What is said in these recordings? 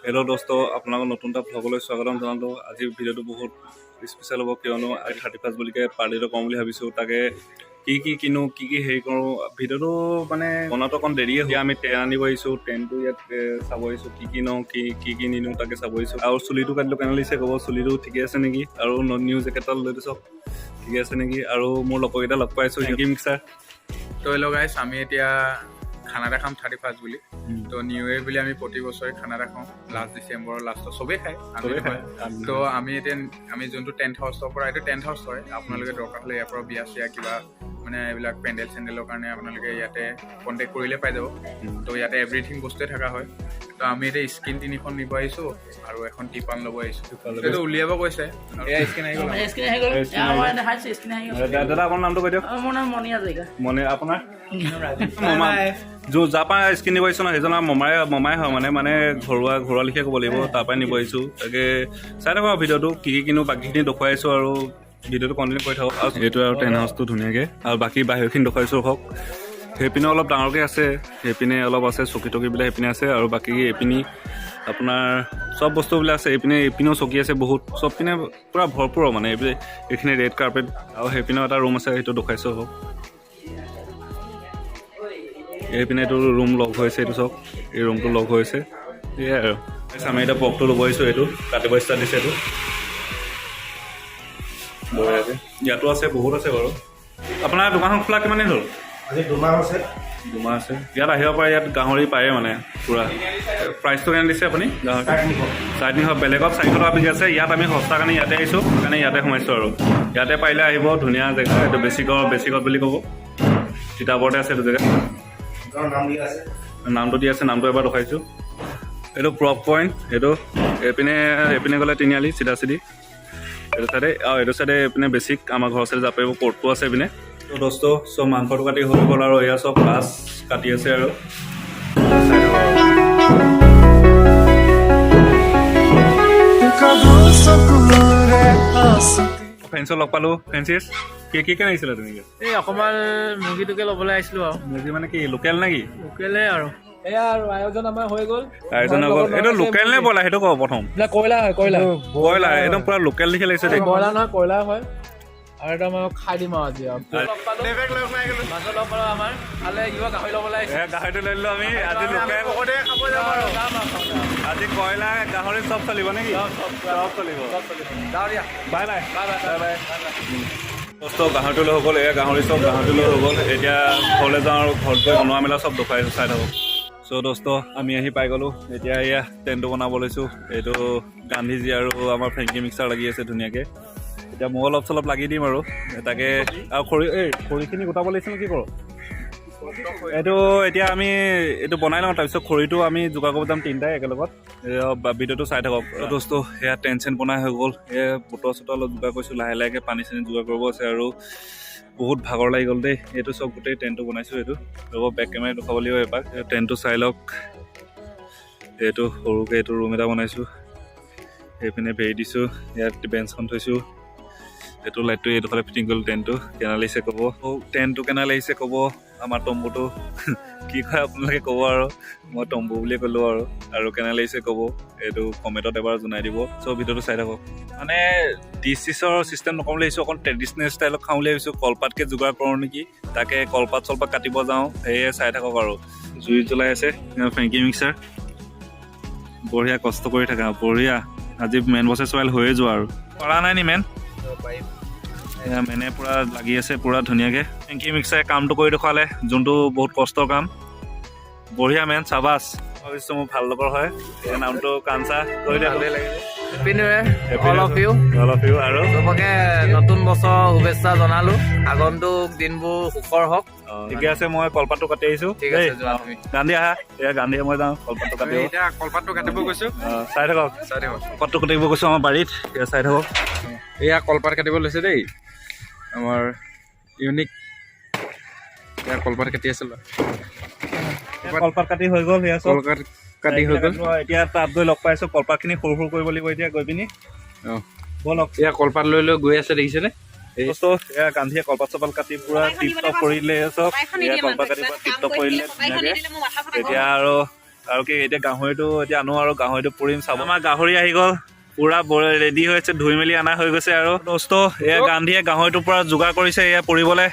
Hello' দোস্ত, আপোনালোকৰ নতুন এটা ভ্লগলৈ স্বাগতম জনালোঁ। আজি ভিডিঅ'টো বহুত স্পেচিয়েল হ'ব, কিয়নো আজি 31 বুলিকে পাৰ্টিটো কওঁ বুলি ভাবিছোঁ। তাকে কি কি কিনো, কি কি হেৰি কৰোঁ, ভিডিঅ'টো মানে বনাওঁতে অকণ দেৰিয়ে হয়। আমি টেণ্ট আনিব আহিছোঁ, টেণ্টটো ইয়াত চাব আহিছোঁ, কি কি লওঁ, কি কি কি নিনো তাকে চাব আহিছোঁ। আৰু চুলিটো কাটিলোঁ, কেনে লাগিছে ক'ব, চুলিটো ঠিকে আছে নেকি? আৰু নিউ জেকেট এটা লৈ দিছোঁ, ঠিকে আছে নেকি? আৰু মোৰ লগৰকেইটা লগ পাইছোঁ, ফ্ৰেংকি মিক্সাৰ। তো হেল্ল' গাইছ, আমি এতিয়া খানা এটা খাম 31 বুলি। তো নিউ ইয়েৰ বুলি আমি প্ৰতি বছৰে খানা এটা খাওঁ লাষ্ট ডিচেম্বৰৰ লাষ্টত, চবেই খায়, আমি চবেই খায়। নহয়। তো আমি এতিয়া আমি যোনটো টেণ্ট হাউচৰ পৰা, এইটো টেণ্ট হাউচ হয়, আপোনালোকে দৰকাৰ হ'লে ইয়াৰ পৰা বিয়া চিয়া কিবা মানে এইবিলাক পেণ্ডেল চেণ্ডেলৰ কাৰণে আপোনালোকে ইয়াতে কণ্টেক্ট কৰিলে পাই যাব। তো ইয়াতে এভৰিথিং বস্তুৱে থকা হয়। তো আমি এতিয়া স্ক্ৰীন তিনিখন নিব আহিছোঁ আৰু এখন টিপাল ল'ব আহিছোঁ। সেইটো উলিয়াব কৈছে, এয়া স্ক্ৰীন আহি গ'ল আমাৰ। স্ক্ৰীন আহি গ'ল। স্ক্ৰীন আমাৰ আহি গ'ল। দেখাইছে, স্ক্ৰীন আহি গ'ল। দাদা, আপোনাৰ নামটো কৈ দিয়ক। অ, মোৰ নাম মণি হাজৰিকা। মানে আপোনাৰ মামা যাৰ পৰা স্ক্ৰীন নিব আহিছোঁ ন, সেইজন আমাৰ মামাই হয়, মানে মানে ঘৰুৱা ঘৰুৱা লিখিয়া ক'ব লাগিব, তাৰ পৰাই নিব আহিছোঁ। তাকে চাই থাকক আৰু ভিডিঅ'টো, কি কি কিনো বাকীখিনি দেখুৱাইছোঁ আৰু ভিডিঅ'টো কণ্টিনিউ কৰি থাকক। আৰু এইটো আৰু টেণ্ট হাউচটো ধুনীয়াকৈ আৰু বাকী বাহিৰখিনি দেখুৱাইছোঁ হওক। সেইপিনে অলপ ডাঙৰকৈ আছে, সেইপিনে অলপ আছে, চকী টকীবিলাক সেইপিনে আছে। আৰু বাকী এইপিনি আপোনাৰ চব বস্তুবিলাক আছে। এইপিনে এইপিনেও চকী আছে বহুত, চব পিনে পূৰা ভৰপূৰ। মানে এইপিনে এইখিনি ৰেড কাৰ্পেট আৰু সেইপিনেও এটা ৰুম আছে, সেইটো দেখুৱাইছোঁ হওক। এইপিনে এইটো ৰুম লগ হৈছে, এইটো চাওক, এই ৰুমটো লগ হৈছে। এয়াই আৰু আমি এতিয়া পকটো ল'ব আহিছোঁ, এইটো কাটিব ষ্টাৰ্ট দিছে, এইটো বঢ়িয়াকৈ। ইয়াতো আছে, বহুত আছে বাৰু। আপোনাৰ দোকানখন খোলা কিমান দিন হ'ল? আজি 2 মাহ হৈছে। 2 মাহ আছে। ইয়াত আহিব পাৰে, ইয়াত গাহৰি পায়ে, মানে পূৰা। প্ৰাইচটো কেনে দিছে আপুনি গাহৰি? 350। 350। বেলেগত 400 টকা বিকি আছে, ইয়াত আমি সস্তা কাৰণে ইয়াতে আহিছোঁ, সেইকাৰণে ইয়াতে সোমাইছোঁ। আৰু ইয়াতে পাৰিলে আহিব, ধুনীয়া জেগা এইটো, বেছিকৰ বেছিকত বুলি ক'ব, তিতাবৰতে আছে এইটো জেগা। দোকানৰ নাম দিয়া আছে। নামটো দি আছে, নামটো এবাৰ দেখুৱাইছোঁ। এইটো প্ৰপ পইণ্ট, এইটো এইপিনে এইপিনে গ'লে তিনিআলি চিধা চিধি এইটো চাইডে, আৰু এইটো চাইডে এইপিনে বেছিক আমাৰ ঘৰৰ চাইডে যাব পাৰিব, কোৰ্টটো আছে এইপিনে। তো দোস্ত, চব মাংসটো কাটি হৈ গ'ল আৰু এয়া চব মাছ কাটি আছে আৰু চাই থাকক আৰু। ফ্ৰেণ্ডছক লগ পালোঁ। ফ্ৰেঞ্চিছ, কি কি কেনে আহিছিলে তুমি? এই অকণমান মুৰ্গীটোকে ল'বলৈ আহিছিলো আৰু। মুৰ্গী মানে কি, লোকেল নেকি? লোকেলে আৰু। এয়া আৰু আয়োজন আমাৰ হৈ গ'ল। আয়োজন হৈ গ'ল। এইটো লোকেল নে ব্ৰইলাৰ, সেইটো কওঁ প্ৰথম। এইবিলাক কয়লা হয়, কয়লা। ব্ৰইলাৰ, একদম পুৰা লোকেল লিখি লাগিছে দেই। ব্ৰইলাৰ নহয়, কয়লা হয়। আৰু একদম আৰু খাই দিম আৰু আজি আৰু। লগ পালো, মাজত লগ পালো আমাৰ ভালে কিবা গাহৰি ল'বলৈ আহিছে। এ, গাহৰিটো লৈ ল'লো আমি আজি লোকেল। যাম আৰু খাবলৈ। আজি কয়লা গাহৰি চব চলিব নেকি? চব চলিব। যাওঁ দিয়া। Bye bye. Bye bye. Bye bye. দোস্ত, গাহৰিটো লৈ হৈ গ'ল। এয়া গাহৰি, চব গাহৰিটো লৈ হৈ গ'ল। এতিয়া ঘৰলৈ যাওঁ আৰু ঘৰত গৈ বনোৱা মেলা চব দেখুৱাইছোঁ, চাই থাকক। চ' দোস্ত, আমি আহি পাই গ'লোঁ। এতিয়া এয়া টেণ্টটো বনাব লৈছোঁ। এইটো গান্ধীজী আৰু আমাৰ ফ্ৰেংকি মিক্সাৰ লাগি আছে ধুনীয়াকৈ। এতিয়া ময়ো অলপ চলপ লাগি দিম আৰু তাকে। আৰু খৰি, এই খৰিখিনি গোটাব লাগিছিল, কি কৰোঁ এইটো? এতিয়া আমি এইটো বনাই লওঁ, তাৰপিছত খৰিটো আমি যোগাৰ কৰিব যাম তিনিটাই একেলগত। এয়া ভিডিঅ'টো চাই থাকক। দোস্ত, সেয়া টেণ্ট চেণ্ট বনাই হৈ গ'ল। এয়া বটল চটল অলপ যোগাৰ কৰিছোঁ, লাহে লাহেকৈ পানী চানী যোগাৰ কৰিব আছে। আৰু বহুত ভাগৰ লাগি গ'ল দেই। এইটো চব গোটেই টেণ্টটো বনাইছোঁ। এইটো ৰ'ব, বেক কেমেৰা দেখুৱাব লাগিব এপাক। এই টেণ্টটো চাই লওক। এইটো সৰুকৈ এইটো ৰুম এটা বনাইছোঁ, সেইপিনে বেৰি দিছোঁ, ইয়াত বেঞ্চখন থৈছোঁ। এইটো লাইটটো এইডোখৰতে ফিটিং কৰিলোঁ। টেণ্টটো কেনে লাগিছে ক'ব, টেণ্টটো কেনে লাগিছে ক'ব। আমাৰ তম্বুটো কি কয় আপোনালোকে ক'ব আৰু, মই তম্বু বুলিয়ে ক'লোঁ আৰু। আৰু কেনে লাগিছে ক'ব, এইটো কমেণ্টত এবাৰ জনাই দিব। চ' ভিডিঅ'টো চাই থাকক। মানে ডিছ চিছৰ চিষ্টেম নকৰোঁ বুলি ভাবিছোঁ, অকণ ট্ৰেডিশ্যনেল ষ্টাইলত খাওঁ বুলি ভাবিছোঁ। কলপাতকে যোগাৰ কৰোঁ নেকি, তাকে কলপাত চলপাত কাটিব যাওঁ। সেয়ে চাই থাকক। আৰু জুই জ্বলাই আছে ফ্ৰেংকি মিক্সাৰ। বঢ়িয়া কষ্ট কৰি থাকা, বঢ়িয়া। আজি মেন বছে চইল হৈয়ে যোৱা আৰু পৰা নাই নি মেন? পাৰিম। এয়া মেনে পূৰা লাগি আছে পূৰা ধুনীয়াকৈ। ফ্ৰেংকি মিক্সাৰে কামটো কৰি দেখুৱালে, যোনটো বহুত কষ্টৰ কাম। বঢ়িয়া মেন, চাবাছ। ভাবিছোঁ মোৰ ভাল লগৰ হয়, এই নামটো কাঞ্চা কৈ দিয়া। ভালেই লাগিলে। Happy New Year all of you. All of you. আৰু চবকে নতুন বছৰ শুভেচ্ছা জনালো। আগন্তুক দিনবোৰ সুখৰ হওক। ঠিকে আছে, মই কলপাতটো কাটি আহিছোঁ। ঠিক আছে, যোৱা তুমি। গান্ধী আহা। এয়া গান্ধী, মই যাওঁ কলপাতটো আমি কাটিব। এতিয়া কলপাতটো কাটিব গৈছো। অ, চাই থাকক। চাই থাকক। কলপাতটো কাটিব গৈছোঁ আমাৰ বাৰীত, এয়া চাই থাকক। এয়া কলপাত কাটিব লৈছে দেই, আমাৰ ইউনিক। এয়া কলপাত কাটি আছে ল'ৰা। এয়া কলপাত কাটি হৈ গ'ল, সেয়া চব। কলপাত কাটি হৈ গ'ল। এতিয়া তাত গৈ লগ পাইছোঁ। কলপাতখিনি সৰু সৰু কৰিব লাগিব এতিয়া গৈ পিনি। ব'লক। এয়া কলপাত লৈ লৈ গৈ আছে, দেখিছেনে? এই দোস্ত, এয়া গান্ধীয়ে কলপাত চলপাত কাটি পুৰা টিপ টপ কৰিলে। চব এয়া কলপাত কাটি পুৰা টিপ টপ কৰিলে ধুনীয়াকে। এতিয়া আৰু আৰু কি, এতিয়া গাহৰিটো এতিয়া আনো আৰু গাহৰিটো পুৰিম, চাব। আমাৰ গাহৰি আহি গ'ল, পুৰা ৰেডি হৈ আছে, ধুই মেলি অনা হৈ গৈছে। আৰু দোস্ত, এয়া গান্ধীয়ে গাহৰিটো পুৰা যোগাৰ কৰিছে এয়া পুৰিবলৈ।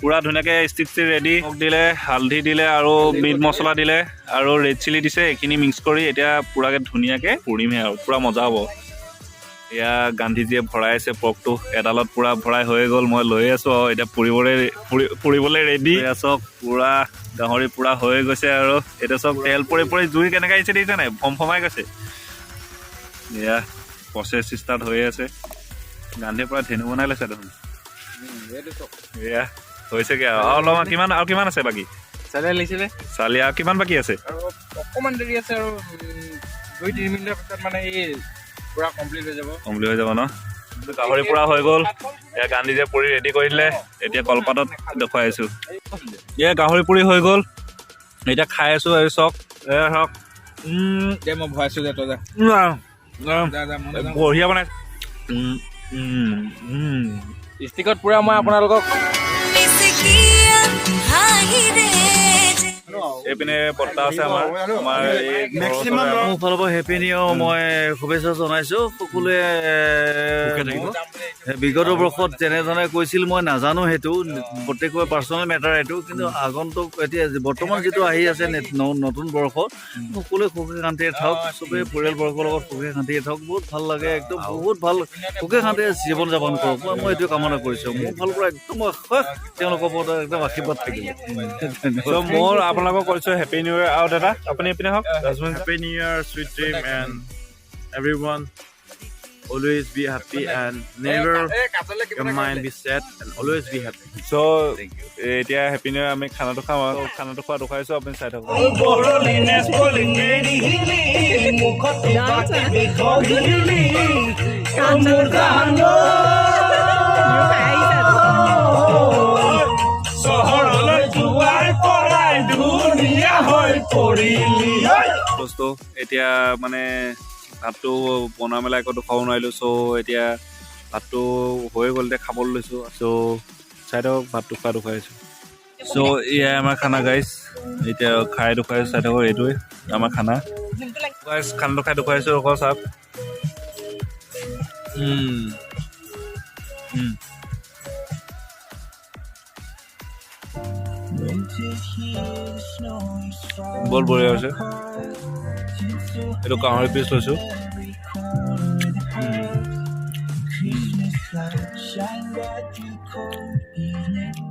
পুৰা ধুনীয়াকৈ ষ্টিক ষ্টিক ৰেডি দিলে, হালধি দিলে আৰু মিট মছলা দিলে আৰু ৰেড চিলি দিছে। এইখিনি মিক্স কৰি এতিয়া পুৰাকৈ ধুনীয়াকৈ পুৰিমহে আৰু পুৰা মজা হ'ব। এয়া গান্ধীজীয়ে ভৰাই আছে পৰ্কটো, এডালত পুৰা ভৰাই হৈ গ'ল। মই লৈ আছোঁ আৰু এতিয়া পুৰিবলৈ ৰেডি। এয়া চাওক, পুৰা গাহৰি পুৰা হৈ গৈছে। আৰু এতিয়া চব তেল পৰি পৰি জুই কেনেকৈ আহিছে দেখিছে নাই? ফম ফমাই গৈছে। এয়া প্ৰচেছ ষ্টাৰ্ট হৈ আছে। গান্ধীৰ পৰা ধেনু বনাই লৈছে দেখোন। এয়া হৈছেগে আৰু অলপমান। কিমান আৰু, কিমান আছে বাকী? চালে লাগিছিলে। চালি আৰু কিমান বাকী আছে? আৰু অকণমান দেৰি আছে আৰু 2-3 মিনিটৰ পিছত মানে এই পুৰা কমপ্লিট হৈ যাব। কমপ্লিট হৈ যাব ন? গাহৰি পুৰা হৈ গ'ল। এয়া গান্ধীজীয়ে পুৰি ৰেডি কৰি দিলে। এতিয়া কলপাতত দেখুৱাই আছো। এয়া গাহৰি পুৰি হৈ গ'ল, এতিয়া খাই আছো। এই চাওক, এয়া চাওক। দে, মই ভৰাইছো, দে, তই যা। যা যা, মই নাযাওঁ। বঢ়িয়া বনাইছে। ষ্টিকত পুৰা মই আপোনালোকক হাঁহিৰে। এইপিনে বৰ্তা আছে আমাৰ আমাৰ এই ঘৰৰ Maximum ওচৰৰে। মোৰ ফালৰ পৰা হেপী নিউ ইয়েৰ মই শুভেচ্ছা জনাইছো সকলোৱে। সুখে থাকিব। বিগত বৰ্ষত যেনেধৰণে কৈছিল, মই নাজানো, সেইটো প্ৰত্যেকৰে পাৰ্চনেল মেটাৰ এইটো। কিন্তু আগন্তুক এতিয়া বৰ্তমান যিটো আহি আছে নতুন বৰ্ষ, সকলোৱে সুখে শান্তিৰে থাকক, চবেই পৰিয়ালবৰ্গৰ লগত সুখে শান্তিৰে থাকক। বহুত ভাল লাগে, একদম বহুত ভাল। সুখে শান্তিৰে জীৱন যাপন কৰক, মই এইটোৱে কামনা কৰিছোঁ। মোৰ ফালৰ পৰা একদম অশেষ তেওঁলোকৰ ওপৰত একদম আশীৰ্বাদ থাকিব। চ' মোৰ আপোনালোকক কৈছোঁ হেপী নিউ ইয়েৰ। আৰু দাদা, আপুনি এইপিনে হওক, Rajmani. Happy New Year, sweet dream, and everyone always be happy and never your mind be sad and always be happy. চ' এতিয়া হেপী নিউ ইয়েৰ, আমি খানাটো খাওঁ আৰু খানাটো খোৱা দেখুৱাইছোঁ, আপুনি চাই থাকক। চহৰলৈ যোৱাৰ পৰাই ধুনীয়া হৈ পৰিলি। বস্তু এতিয়া মানে ভাতটো বনোৱা মেলা একো খাব নোৱাৰিলোঁ। চ' এতিয়া ভাতটো হৈ গ'ল, এতিয়া খাবলৈ লৈছোঁ। চ' চাই থাকক, ভাতটো খোৱা দেখুৱাইছোঁ। চ' এয়াই আমাৰ খানা গাইছ, এতিয়া খাই দেখুৱাইছোঁ, চাই থাকক। এইটোৱে আমাৰ খানা গাইছ, খানাটো খাই দেখুৱাইছোঁ আকৌ, চাওক। বৰ বঢ়িয়া হৈছে। এইটো গাহৰি পিচ লৈছোঁ।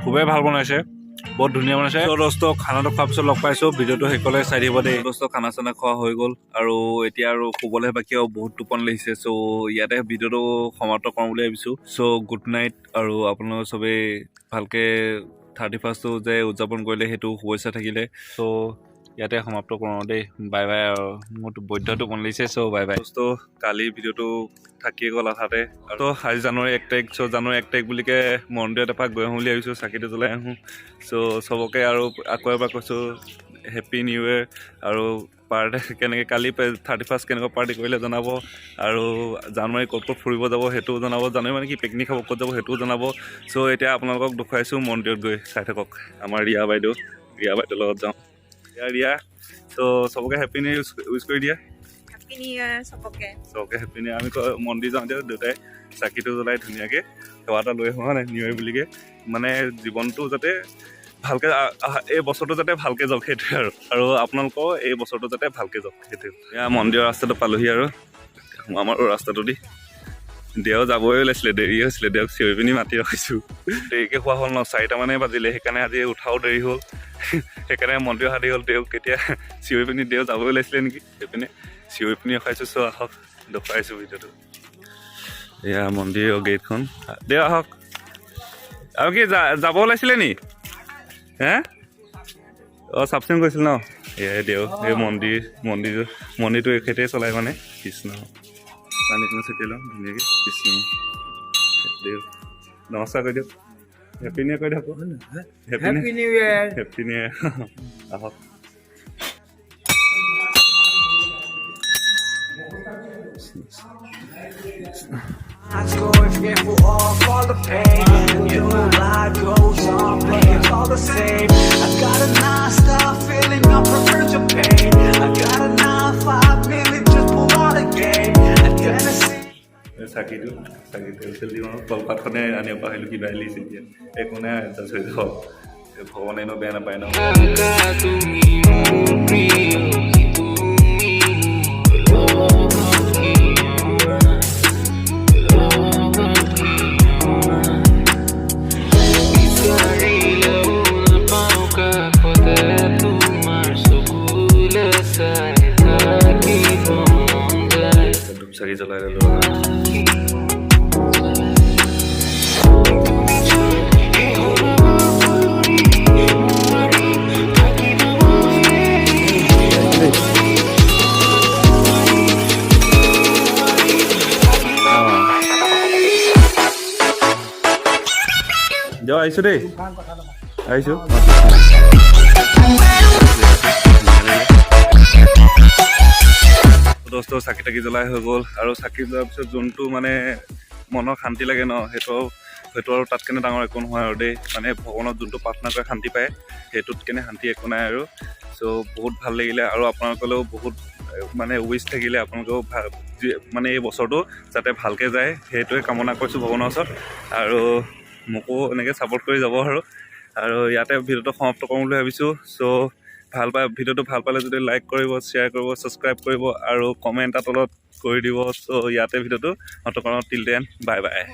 খুবেই ভাল বনাইছে, বহুত ধুনীয়া বনাইছে। ত' দোস্ত, খানাটো খোৱাৰ পিছত লগ পাইছোঁ। ভিডিঅ'টো শেষলৈ চাই দিব দেই। দোস্ত, খানা চানা খোৱা হৈ গ'ল আৰু এতিয়া আৰু শুবলৈ বাকী আৰু বহুত টোপনি লাগিছে। চ' ইয়াতে ভিডিঅ'টো সমাপ্ত কৰোঁ বুলি ভাবিছোঁ। চ' গুড নাইট। আৰু আপোনালোক চবেই ভালকৈ 31টো যে উদযাপন কৰিলে, সেইটো শুভেচ্ছা থাকিলে। চ' ইয়াতে সমাপ্ত কৰোঁ দেই, বাই বাই। আৰু মোৰতো বৈদ্য টোপনি লাগিছে, চ' বাই বাই। দোস্ত, কালি ভিডিঅ'টো থাকিয়ে গ'ল আধাতে। তো আজি জানুৱাৰী 1 তাৰিখ। চ' জানুৱাৰী 1 তাৰিখ বুলিকে মন্দিৰত এপাক গৈ আহোঁ বুলি ভাবিছোঁ, চাকিটো জ্বলাই আহোঁ। চ' চবকে আৰু আকৌ এবাৰ কৈছোঁ হেপী নিউ ইয়েৰ। আৰু পাৰ্টি কেনেকৈ, কালি 31 কেনেকুৱা পাৰ্টি কৰিলে জনাব আৰু জানুৱাৰী ক'ত ক'ত ফুৰিব যাব সেইটোও জনাব। জানুৱাৰী মানে কি পিকনিক খাব ক'ত যাব সেইটোও জনাব। চ' এতিয়া আপোনালোকক দেখুৱাইছোঁ মন্দিৰত গৈ, চাই থাকক। আমাৰ ৰিয়া বাইদেউ, ৰিয়া বাইদেউৰ লগত যাওঁ। ৰিয়া, ৰিয়া, চ' চবকে হেপী নিউ ইয়েৰ উইচ কৰি দিয়া। হেপী নিউ ইয়াৰ চবকে। চবকে হেপী নিউ ইয়েৰ। আমি মন্দিৰ যাওঁতে দেউতাই চাকিটো জ্বলাই ধুনীয়াকৈ সেৱা এটা লৈ আহোঁ, হয় নাই? নিউ ইয়েৰ বুলিকে মানে জীৱনটো যাতে ভালকৈ এই বছৰটো যাতে ভালকৈ যাওক, সেইটোৱে আৰু আপোনালোকেও এই বছৰটো যাতে ভালকৈ যাওক, সেইটোৱে। এয়া মন্দিৰৰ ৰাস্তাটো পালোহি আৰু আমাৰো ৰাস্তাটো দি দেও যাবই ওলাইছিলে, দেৰি হৈছিলে। দেওক চিঞৰি পিনি মাতি ৰখিছোঁ। দেৰিকৈ খোৱা হ'ল ন, 4টামানেই বাজিলে, সেইকাৰণে আজি উঠাও দেৰি হ'ল, সেইকাৰণে মন্দিৰ অহা দেৰি হ'ল। দেওক কেতিয়া চিঞৰি পিনি, দেও যাবই ওলাইছিলে নেকি, সেইপিনে চিঞৰি পিনি ৰখাইছোঁ। চ' আহক, দেখুৱাইছোঁ ভিডিঅ'টো। এয়া মন্দিৰৰ গেটখন। দেও আহক। আৰু কি যাব ওলাইছিলে নি? হে, অঁ, চাফ চিকুণ কৰিছিল ন? এয়াই দেও, এই মন্দিৰটো এখেতে চলাই মানে। কৃষ্ণ, পানীকণ ছটিয়াই লওঁ ধুনীয়াকৈ। কৃষ্ণ, দেও নমস্কাৰ কৰি দিয়ক, হেপী নিউ ইয়েৰ কৈ দিয়ক। Happy new year. Happy new year. আহক। Fearful of all the pain. You know life goes on, but it's all the same. I've got a nice start feeling I'm prepared. your pain. I got a 9-5 million, just pull out a game. A Tennessee. এই চাকিটো, চাকি তেল cell দিওঁ আৰু কলপাতখনে আনিব পাহৰিলোঁ। কিবা লিছে, এতিয়া একো নাই, এডজাষ্ট হৈ যাব। এই ভগৱানে এনেও বেয়া নাপায় ন। তুমি মোৰ প্ৰিয়, তুমি মোৰ লক্ষী, লক্ষী। বিচাৰিলেও নাপাওঁ কাষতে তোমাৰ, চকুলে চাই থাকিব মন যায়। ধূপ চাকি জ্বলাই ল'লোঁ। দিয়ক, আহিছোঁ দেই, আহিছোঁ। দোস্ত, চাকি তাকি জ্বলাই হৈ গ'ল। আৰু চাকি জ্বলোৱাৰ পিছত যোনটো মানে মনৰ শান্তি লাগে ন, সেইটো আৰু তাত কেনে ডাঙৰ একো নহয় আৰু দেই। মানে ভগৱানক যোনটো প্ৰাৰ্থনা কৰি শান্তি পায়, সেইটোত কেনে শান্তি একো নাই আৰু। চ' বহুত ভাল লাগিলে। আৰু আপোনালোকলৈও বহুত মানে উইচ থাকিলে, আপোনালোকেও ভাল মানে এই বছৰটো যাতে ভালকৈ যায়, সেইটোৱে কামনা কৰিছোঁ ভগৱানৰ ওচৰত। আৰু মোকো এনেকৈ ছাপোৰ্ট কৰি যাব। আৰু ইয়াতে ভিডিঅ'টো সমাপ্ত কৰোঁ বুলি ভাবিছোঁ। চ' ভাল পাই ভিডিঅ'টো ভাল পালে যদি লাইক কৰিব, শ্বেয়াৰ কৰিব, ছাবস্ক্ৰাইব কৰিব আৰু কমেণ্ট এটা তলত কৰি দিব। চ' ইয়াতে ভিডিঅ'টো সমাপ্ত কৰোঁ। Till then, bye bye.